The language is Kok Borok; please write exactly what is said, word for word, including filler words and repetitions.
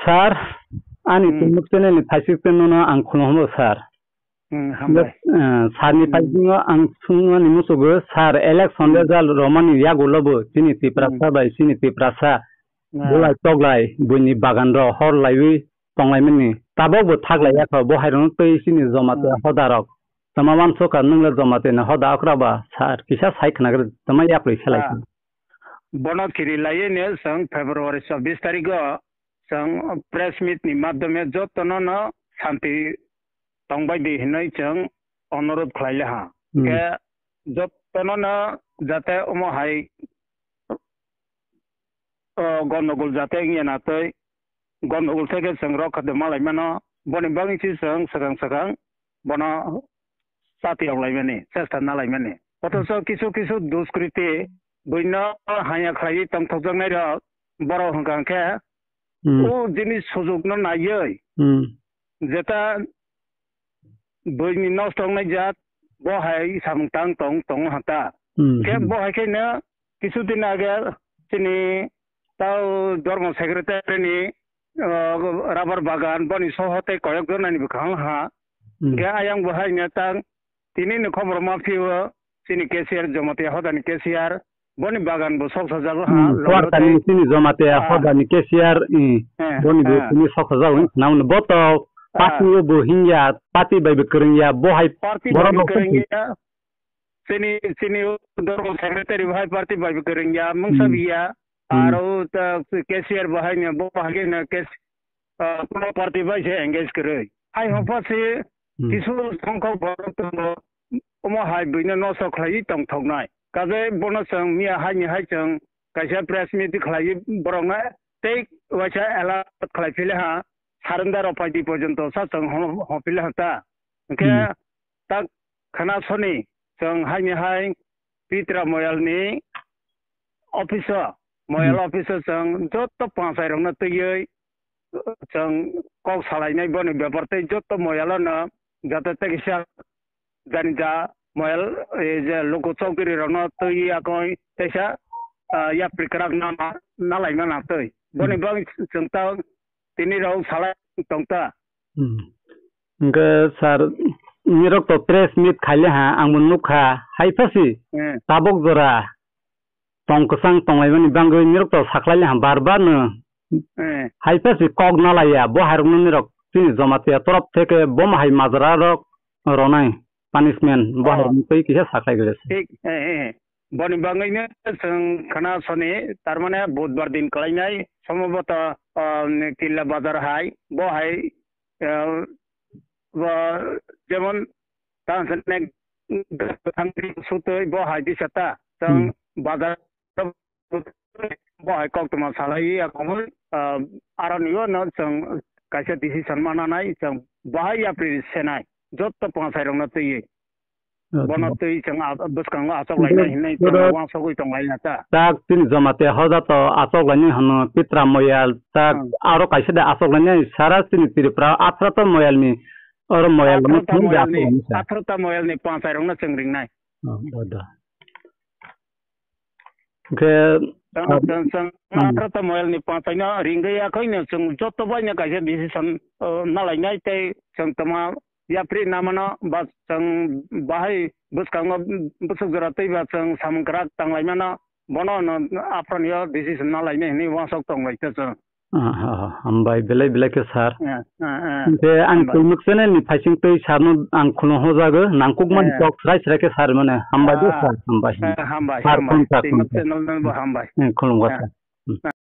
Sir, ani Hmm. Tumuk channel ni phaisik channel no ang khulumgo sir. Hmm, hambai. Eh, sir ni Hmm. Phaisingo ang sungmani musugo sir election Hmm. Result romani yagulo bo chini Tiprasa Hmm. bai chini Tiprasa Ah. Bulai toglai buini bagan ro hor laiwi tonglaimani. Tabok bo thaklai Hmm. yakho bo hairokno twi chini joma twi Ah. hoda rok. Tama mansoka nungla joma twi no hoda okra ba sir kisa sai khna gre tama yaplwi selai Ah. Bono kiri laiwi ne chwng February chobbish tarikh o chwng press meet ni madhyome jotono no santi tongbai di hinwi chwng onurodh khlai le ha. Hmm. Khe jotono no jate omo hai, o, gondogol jate wngya na twi, gondogol theke chwng rok kha de malai mano, boni bagwi se chwng swkang swkang bono chati rok lai mani, chesta na lai mani. Othocho kisu kisu duskriti buino haya khlaiwi tongthokjaknai rok borok hwnkha khe Hmm. O jini sujukno naiwi Hmm. jeta buini nosto wngnai jat, bo hai samung tang tong, tongo hata. Hmm. Khe bo hai kheno kisu din age chini tao dormo secretary ni, uh, rubber bagan boni soho tei koyok jonani bwkhang ha. Hmm. Khe ayang bo hai ne tang Tini ni khobor ma phio, chini cashier Jamatia hodani cashier, boni bagan bo sok sajago ha, Hmm, logo Kuarkani tei chini Jamatia Ah. hodani cashier, i, Eh, boni bo eh. Chini sok sajago, namni bo to Ah. Party o bo hingya, party bai bo kwrwngya, bo hai Party borok bai bo rok kwrwngya, chini, chini dormo secretary bo hai party bai bo kwrwngya, mungsa Hmm. biya, Hmm. aro ta cashier bo hai no, bo hai no cas-, ah, kuno party bai se engage kwrwi. Hai Hmm. hopha se Hmm. kisu songkok borok tongo, omo hai buino nosto khlaiwi tongthoknai. Kaje bono chwng miya haini hai chwng kaisa press meet khlaiwi borokno tei waisa alert khlai phile ha, surrender rok paidi porjonto sa chwng hom-, hom phile ha ta. Hwnkhe Hmm. tak khana soni chwng haini hai Pitra Moyalni office o, Moyal Hmm. office o chwng joto panchai rokno twiwi chwng kok salainai boni bepar tei joto moyalano jate tei kisa jani ja moyal, eh, je luku chowkiri rokno twi yakoi teisa, ah, yapri kwrak na, na laimana twi. Boni Hmm. bagwi chwng ta tini rok salai tong ta. Hmm. Hwnkhe sir, nirok to press meet khaile ha, ang bo nukha, hai phasi Hmm. tabok jora tong kwchang tonglaimani bagwi nirok to sakhlaile ha bar bar no. Eh. Hai phasi kok nalaiya, bo hairokno nirok chini Jamatia torop theke bomo hai majra rok ronai punishment bo Oh. hairokno twi kisa saklai gres. Thik, eh, eh. Boni bagwino chwng khana soni, tarmane budbar din kwlainai, sombhoboto, ah, Killa Bazar hai, bo hai, ah, bo jemon Tang sene thangri sutwi bo hai bisa ta. Tang Hmm. bazar bo hai koktwma salai ya kongoi, ah, aroni o no chwng kaisa decision mananai chwng bahai yapri senai. Jotto panchai rokno twiwi. Acha. Bono twi chwng a-, bwskango achok Bo-, lainai hinwi bodo chwng wansogwi tong laina ta. Tak chini Jamatia hoda to achok lainai hwno Pitra Moyal tak Hmm. aro kaisa de achok lainai sara chini Tripura athra to Moyal ni Oro moyal rok Atharota thum moyal ja ni, phai sa. Atharota moyal ni panchai rok no chwng ringnai. Oh, bodo. Hwnkhe, Chwng, ah, chwng, chwng hmm. Atharota moyal ni panchai no ringwi yakhoi no chwng joto bai no kaisa decision, oh, nalainai tei chwng tongma yapri namano ba chwng bahai bwskango bwswk jora tei ba chwng samung kwrak tanglaimano bono no aphano decision nalainai hinwi uansuk tonglaikha chwng. Ah, ah, ah, hambai, belai belai khe sir. Eh, eh, eh, Hwnkhe ang hambai. Twimuk channel ni phaising twi sir no ang khulum hojago, nangkukmani Eh. Kok srai srai khe sir mane. Hambai de Ah, sir, hambai. Eh, hambai, Sir, hambai. Khulumkha, Twimuk khulumkha. Channel no bo hambai. Eh, khulumkha Eh. Sir. Hmm.